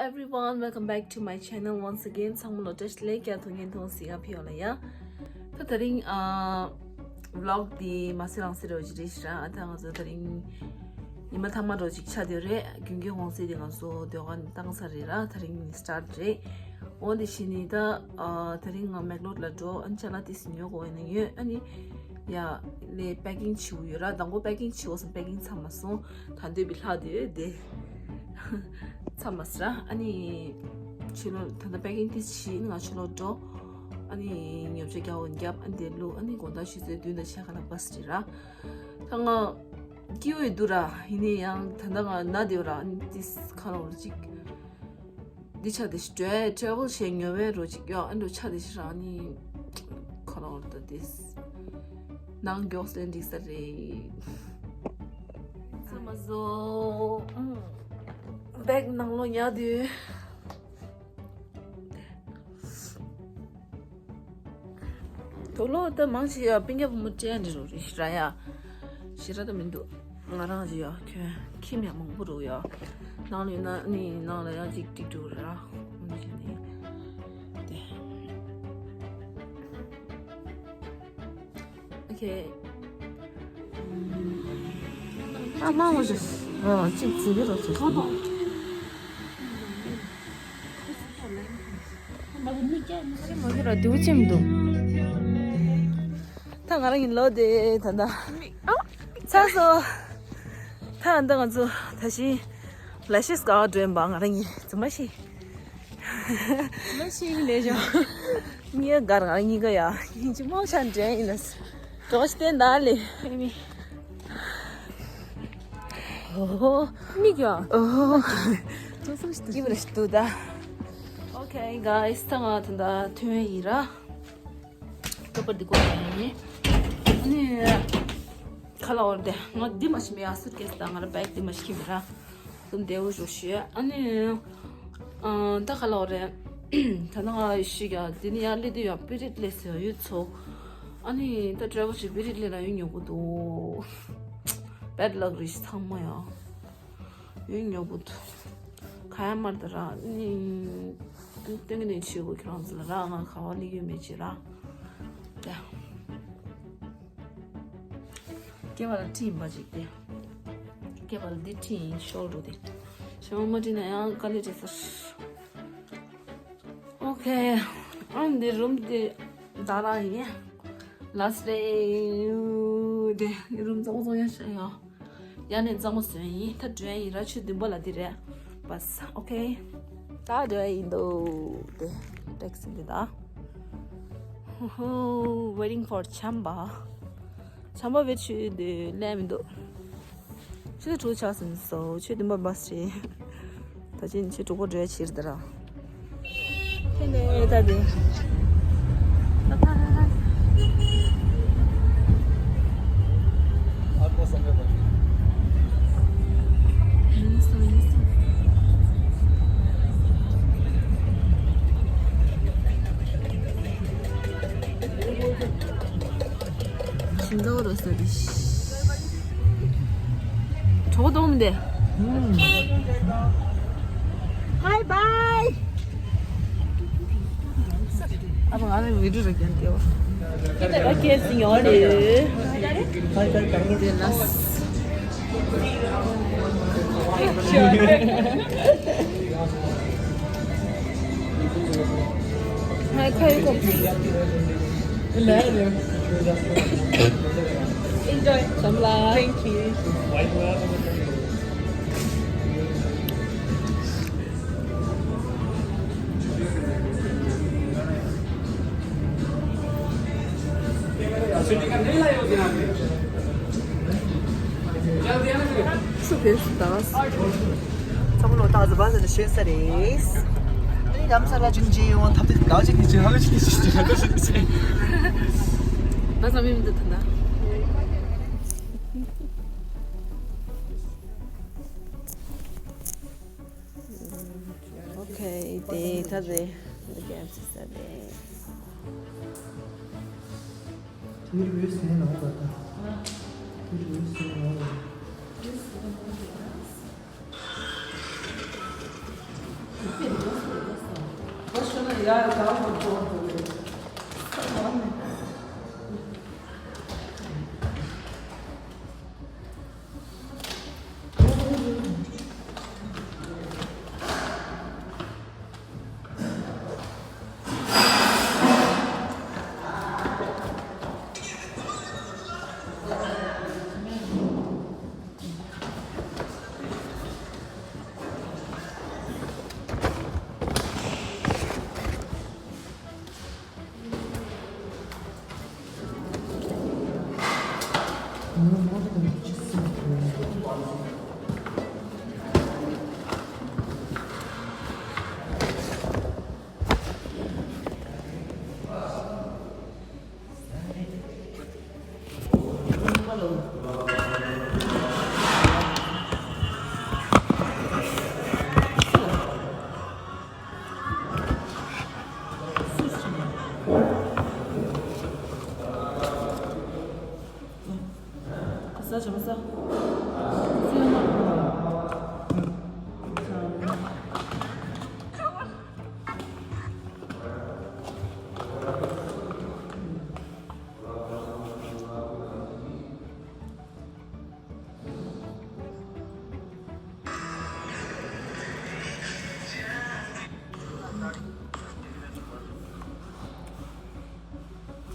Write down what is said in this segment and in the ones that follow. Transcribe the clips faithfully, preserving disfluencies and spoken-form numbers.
everyone, welcome back to my channel once again. ཚང་མ་ལ་བཀྲ་ཤིས་བདེ་ལེགས། ཐུགས་རྗེ་ཆེ། ང་ཕི་ཡོ་ལ་ཡ། ད་དེ་རིང་ཨ་vlog འདི་མ་སེ་རང་སེ་རེ་བ་ཅི་རེད་ཤི་ར། ཨ་ད་ང་ཚོ་དེ་རིང་ཉི་མ་ཐ་མ་རོ་ཅིག་ཆགས་བསྡད་རེད། རྒྱུན་གྱི་དགོང་ཟས་དེ་ང་ཚོ་སྡོད་ཁང་བཏང་ཚར་རེད་ར། དེ་རིང་start རེད། འོ་འདི་བྱས་ནས་ད་ཨ་དེ་རིང་ང་མེག་ལོར་ལ་འགྲོ། ཨ་ནི་ཅ་ལག་ཏིས་ཉོ་དགོས་ཡིན་ན་ཉོས། ཨ་ནི་ཡ་ལས་packing བྱེད་དགོས་ཡོད་ར། དང་པོ་packing བྱེད་དགོས་སམ་packing ཚར་མ་སོང་། ད་འདོད་པའི་ལྷག་དེ་དེ་ཚར་མ་སོང་ར། ཨ་ནི་ཕྱི་ལོགས་ད་ལྟ་packing ཏིས་བྱས་ནི་ང་ཕྱི་ལོགས་འགྲོ། ཨ་ནི་ཉོ་ཆ་རྒྱག་འོ་རྒྱབ། ཨ་ནི་དེ་ལུ་ཨ་ནི་དགོང་དག་ཆུ་ཚོད་བདུན་དང་ཕྱེད་ཀ་ལ་བྷ་སི་རེད་ར། ད་ང་སྐྱིད་པོ་ཡོད་འདུག་ར། ཡིན་ནའི་ཡང་ད་ལྟ་ང་ན་བསྡད་ཡོད་ར། ཨ་ནི་ཏིས་ཁ་ལོ་ར་ཅིག་འདི་ཆ་དེ་ཞིག་འགྲོ་travel བྱས་ཉོ་བའི་རོ་ཅིག་ཡོད། ཨ་འགྲོ་ཆ་དེ་ཞིག་རང་ནི་ཁོ་རང་ད་དེ་ནང་མགྱོགས་ལེན་འགྲིག་ས་རེད། ཚང་མ་བཟོ། bag ནང་ལོགས་ཉར་དུས། དུག་ལོག་ད་མང་ཆེ་ཡ་སྤུན་ཀྱག་བུ་མོ་སྤྲད་འདྲི་རོ་རེད་ཤི་ར་ཡ། ཤི་ར་ད་མི་འདུག་ང་རང་ཅི་ཡ་ཁྱོད་ཁྱིམ་ཡ་མང་པོ་རུ་ཡ། ནང་ལ་ཡོད་ན་ནི་ནང་ལ་ཡ་ཅིག་ཏིག་ཏུ་ར། འོ་ནི་ནི་དེ། okay ཨ་མ་འོ་ཅི་ཨ་ཅིག་ཙི་གི་རོ་ཅི། མ་གི་ར་དེའུ་ཅི་མི་འདུག་ད་ང་རང་གི་ལོ་དེ་ད་ད་ཚར་སོང་། ད་ད་ང་ཚོ་ད་ཤི་ལ་ཤི་སྐ་བ་འགྲོ་ཡིན་པ། ང་རང་གི་ཙི་མ་ཤི་ཙི་མ་ཤི་ལས་བྱ། གཉིས་ཀ་གར་ང་གཉིས་ཀ་ཡ་ཡིན་གཅིག་མོ་ཆ་འདྲེན་ཡིན་ལ། གྲོགས་ཤི་བསྟན་ད་ལེ། ཨོ་མིག་ཡ། ཨོ་ཙི་མ་ཤི་ཏི་བར་ཤི་ཏུ་ད། okay guys ད་ང་ད་ད་ཐོན་ཡིན་ར། ཀ་པར་འདི་ཀོ་ཡིན། ཨ་ནི་ཁ་ལ་འོར་དེ་ང་འདི་མ་ཤི་མེ་ཡ་སུཊ་ཀེས་དང་ང་ར་བེག་འདི་མ་ཤི་མེ་ར། དུམ་དེའུ་ཞོ་ཤི། ཨ་ནི་ཨ་ད་ཁ་ལ་འོར་རེད། ད་ནང་ང་ཤི་ག་འདི་ནི་ཡ་ལི་དུ་ཡ་པི་རིད་ལེ་སི་ཡ་ཡུད་ཚོ། ཨ་ནི་ད་ཏྲེ་བལ་ཤི་པི་རིད་ལེ་ལ་ཡུད་ཉོ་གོ་དུ། བེད་ལག་རི་ཤི་ཚང་མ་ཡ། ཡུན་ཉོ་བུད། ཁ་ཡ་མར་ད་ར་ནི། སྟོན་གི་ནས་ཆུ་བོ་ཁྱོད་རང་ཚོ་ལ་ར་ང་ཁ་བ་ནི་ཡོད་མེད་ཅི་ར། ད། སྐེ་བ་ལ་ཁྲི་ཡིན་པ་ཅིག་སྟེ། སྐེ་བ་ལ་འདི་ཁྲི་ཡིན་ཤོར་འགྲོ་དེ། ཤོར་མ་ཁྲི་ན་ཡང་དཀའ་ལས་རེད་ཟེར། okay ཨ་འདི་རུམ་དེ་ད་ར་ཡིན། last day དེ་རུམ་གཙང་མ་གཙང་ཡ་ཤ་ཡ། ཡ་ནས་གཙང་མ་བཟོས་ཡིན། ད་འགྲོ་ཡ་ཡིན་ར། ཆུ་བདུན་པ་ལ་འདི་རེད། བས་okay ད་འགྲོ་ཡ་ཡིན་འདུག་དེ་taxi འདི་ད། waiting for ཆམ་པ། ཆམ་པ་བེད་ཆུ་འདི་ལས་མི་འདུག་ཆུ་ཚོད་དྲུག་ཆགས་ཟིན་སོ། ཆུ་བདུན་པ་བས་རེད། ད་ཕྱིན་ཆུ་དྲུག་པོ་འགྲོ་ཕྱིར་དེ་ར། ཁྱེད་ནས་ད་དེ། ཞིང་ཁ་རོ་ས་དེ། གྲོགས་གཏོང་མི་འདི། Bye bye. ཨ་ཕ་ང་ལ་བི་ཌིའོ་རེ་ཀན་ཏེ་བ། ཁྱེད་ལ་ཁྱེད་སི་ཡོང་རེད། Bye bye དང་པོ་དེ་ལ། Hi, Coco. Enjoy. Samla. Thank you. ཚང་མ་ལོ་ཏག་ཙམ་བ་ཟེར་ནས་ཤོད་ས་རེད། ཨ་ནི་རམ་ས་ལ་ཅུང་ཅི་ཡོང་ཐབས་དེ་གའོ་ཅིག་ནི་ཅི་ཧ་གོ་ཅིག་ནི་ཅི་ཅི་ཧ་གོ་ཅིག་ནི་ཅི། ད་ཙམ་མི་མི་འདུག་ད་ན། Okay དེ་ད་རེད། འདི་ག་ཚིག་ས་རེད། དེ་རུས་ཟེར་ནོ་ག་ད། དེ་རུས་ཟེར་ནོ་ག་ད།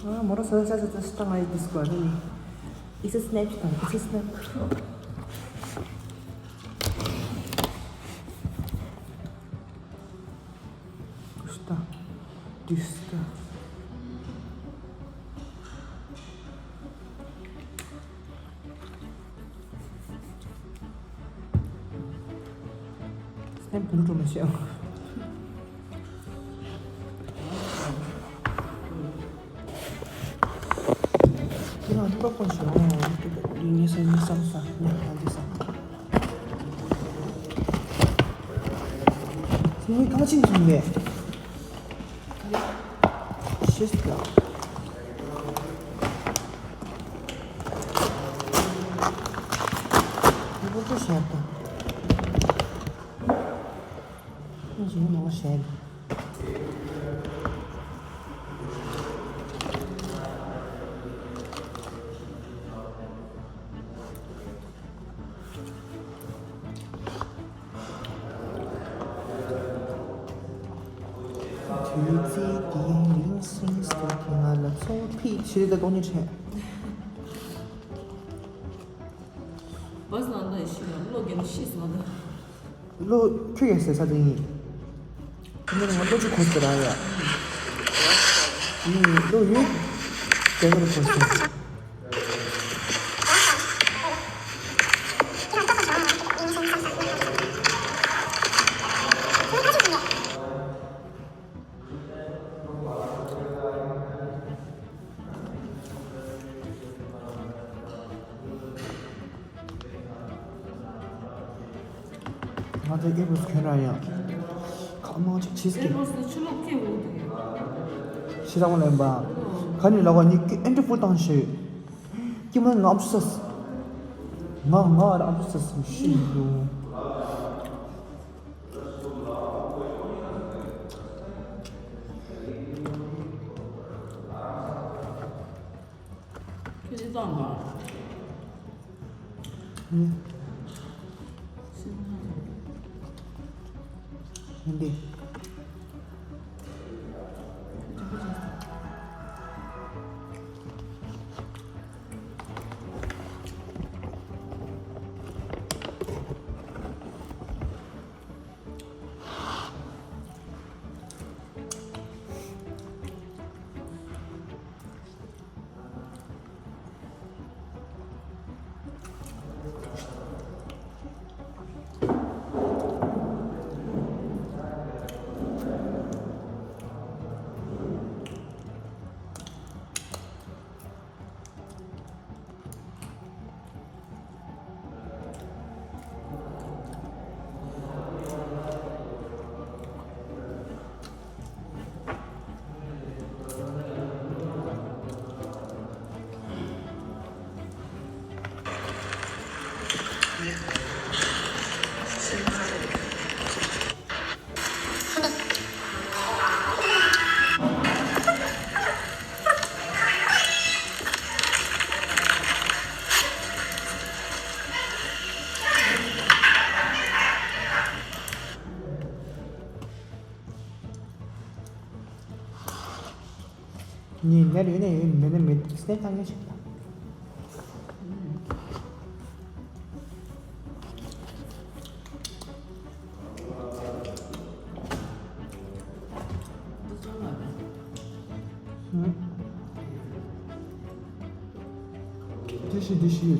ཨ། མོ་རང་ས་ས་ས་ས་ས་ང་ཡི་ཌིས་ཀོ་ཨ་ནི། It's a snap དང་། It's a snap. Gusta. Gusta. སེམས་བུ་རུ་མ་ཤེས། ཁྱེད་རང་ལྟོགས་པ་ཞོག་ངས་སེམས་ནི་བསམ་ས་ནས་ང་འདི་བསམ། ངས་གང་ཕྱིན་སོང་ནས། ཤེས་ཀྱང་། ངས་ཁོ་ཚོ་བཤད་དང་། ངས་ཞིང་ནང་བཤད། དུས་ཚིགས་འདིའི་རིང་སིང་སི་ཀོ་གིས་ང་ལ་ཚོར་བ་ཕིག་ཕྱིར་ད་གཏོང་ཉེ་ཁྲེ། བས་ན་ད་ཤི་ཡ་བློ་རྒྱ་ཤི་སོང་ད། བློ་ཁྱོད་ཡ་ཟེར་ས་དེ་ཡིན། ཁྱོད་ང་བློ་ཅིག་ཁོ་ཟེར་ར་ཡ། ཡིན་བློ་ཡོད། དེ་ག་རུ་ཁོ་ཟེར། ང་ཚོ་ཨེ་བོས་ཁྱོད་རང་ཡང་ཁ་མང་ཅིག་བྱེད་ཀྱི། ཨེ་བོས་ནི་ཕྱི་ལོགས་ཁེ་འོ་དེ། ཕྱི་ལོགས་ལེན་པ། ག་ནི་ལ་བ་ནི་ཨེན་ཏི་ཕུལ་བཏང་ཞེས། ཀྱི་མ་ང་ཨམ་སུ་སས། ང་ང་ར་ཨམ་སུ་སས་ཤི་ཡོང་། ཁྱོད་ཀྱིས་བཏང་བ། ཨུ། ཤི་ན། ཡིན་ཏེ། ཉིན་འདིར་ཡོད་ནས་ཡོད་མེད་ན་མེད་སེམས་ཐག་ཉེ་ཞིག་ལ། འདི་ཤི་འདི་ཤི།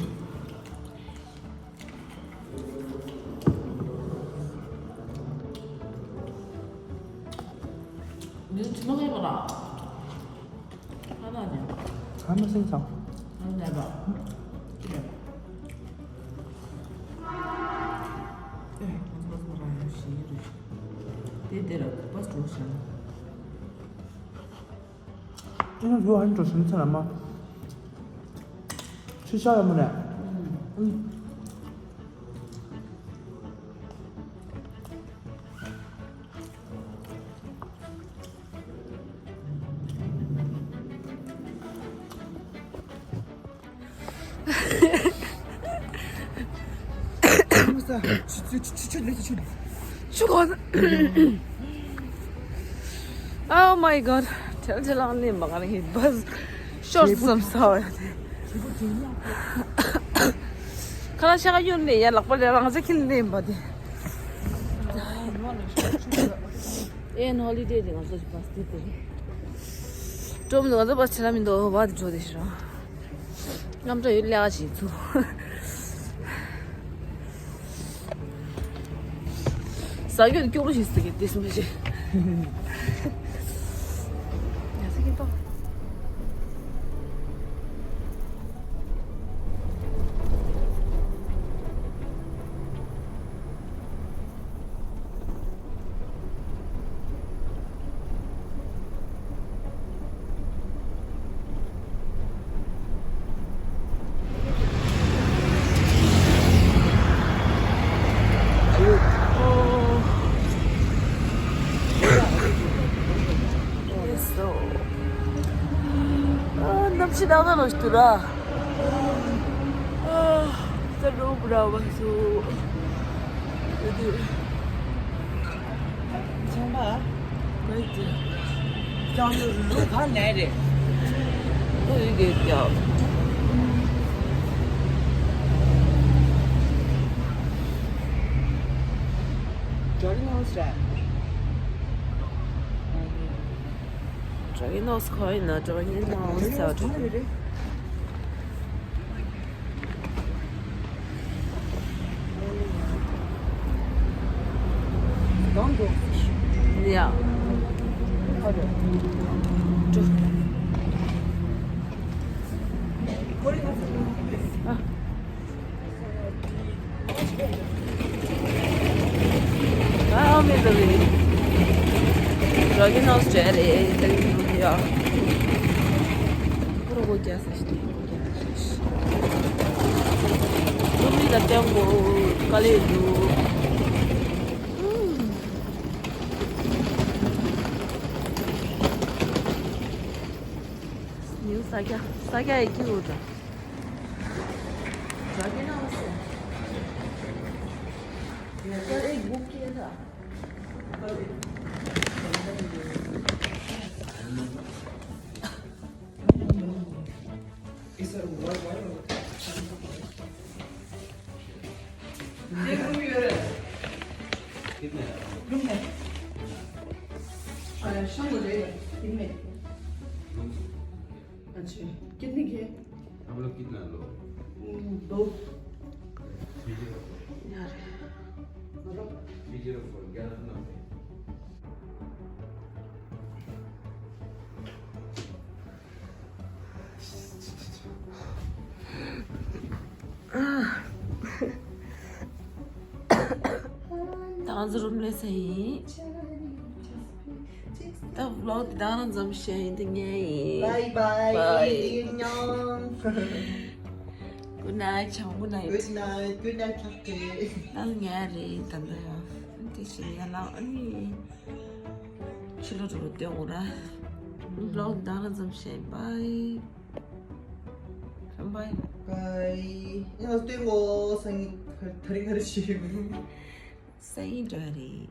འདི་ཆུ་མ་ངེས་པ་ལ། ཁ་ན་ནས། ཁ་ན་སེང་ཚང་། ཁ་ན་ནས་པ། ཅི་རེད། ཨེ། ཁོང་ཚོ་ཁོང་ཚོ་རང་ཡང་ཞིག་ཡིན་རེད། དེ་དེ་ལ་བུ་པ་འགྲོ་ཤག་ཨེ་ན་ཡོ་ཧན་འགྲོ་ཤག་ཚ་ལ་མ། ཆུ་ཤག་ཡོད་མ་རེད། ཨུམ། Oh my god. ཁྲལ་ཁྲལ་ལང་ནི་མ་ག་རེ་ཧི་བས་ཤོར་སམ་སའོ་ཡ་དེ། ཁ་ལ་ཤ་ག་ཡོད་ནི་ཡ་ལག་པ་ལས་རང་ཚེ་ཁྱིན་ནི་མ་དེ། ཨེ་ན་ཧོ་ལི་ཌེ་དེ་ང་ཚོ་ཅི་པ་སྟི་དེ། ཀྲོམ་དུ་ང་ཚོ་པ་ཆེ་ལ་མི་འདུག་བ་དེ་འཇོག་དེ་ཤི་རང་། རྔམ་དྲག་ཡོད་ལེ་ཨ་ཞིག་ཚུ། ཟ་རྒྱུ་སྐྱུག་པོ་ཞིག་ཟ་གི་དེ་སུ་མ་ཤེས། ཡ་ཟ་གི་ཏོ། གནམ་གཤིས་ནང་ན་ལོ་ཞིག་འདུག་ར། ཨ། ད་རུ་བུ་ར་བ་སུ། ཡོད་དུས། ཆང་པ། གོས་ཀྱི། ཅང་ལུ་ལུ་ག་ནས་རེད། ལུ་ཡི་གེ་ཀྱང་། ཇོ་རི་ནོ་སི་རེད། ཇོ་རི་ནོ་སི་ཁོ་ཡིན་ན་ཇོ་རི་ནོ་སི་ཟེར་བ་ཇོ་རི་ནོ་སི་ག་ནས་རེད། གང་འགྲོ། ཡ། ཨ་རེད། འགྲོ། ཨ། ཨ་མི་འདུག་རེད། རོ་གི་ནོ་སི་ཇེ་རེད་ད་གི་ཡ། ཁོ་རོ་གོ་རྒྱ་ས་ཞིག་སྒོ་རྒྱ་ས་ཞིག་ལུ་མི་ལ་ཏེང་གོ་ཀ་ལེ་འདུག་ཉིའུ་ས་སྐྱ་ས་སྐྱ་ཡི་ཀི་འུ་ད། ས་སྐྱ་ན་འོ་སེ། ཡ་ཀ་ཨེ་གུ་ཀེ་ད། कितने हैं? रूम में। अरे, शाम हो जाएगा, दिन में। अच्छा, कितने की है? हम लोग कितना लोग? हम्म, दो। यार। मतलब? ग्यारह नब्बे। ད་ང་ཚོ་རུམ་སླེབས་ས་ཡིན། ད་ཝི་ལོག་འདི་ད་རང་ཙམ་བཤད་ཡིན། འདི་ངའི་ཡིན། Bye bye. Bye. ཡིན་ཡང་། Good night. ཆང་good night. Good night. Good night. ད་ངའི་རེད་ད་ལྟ་ཡང་། འདི་བྱེད་ཡ་ལ་ཨ་ནི། ཕྱི་ལོགས་འགྲོ་རུ་སྟོན་འོ་ར། ཝི་ལོག་འདི་ད་རང་ཙམ་བཤད་ཡིན། Bye. Bye. Bye. ཡང་སྟོན་འོ་སང་ཉིན་ད་རིང་ག་རེ་བྱེད། སང་ཉིན་འགྲོ་ཡ་རེད།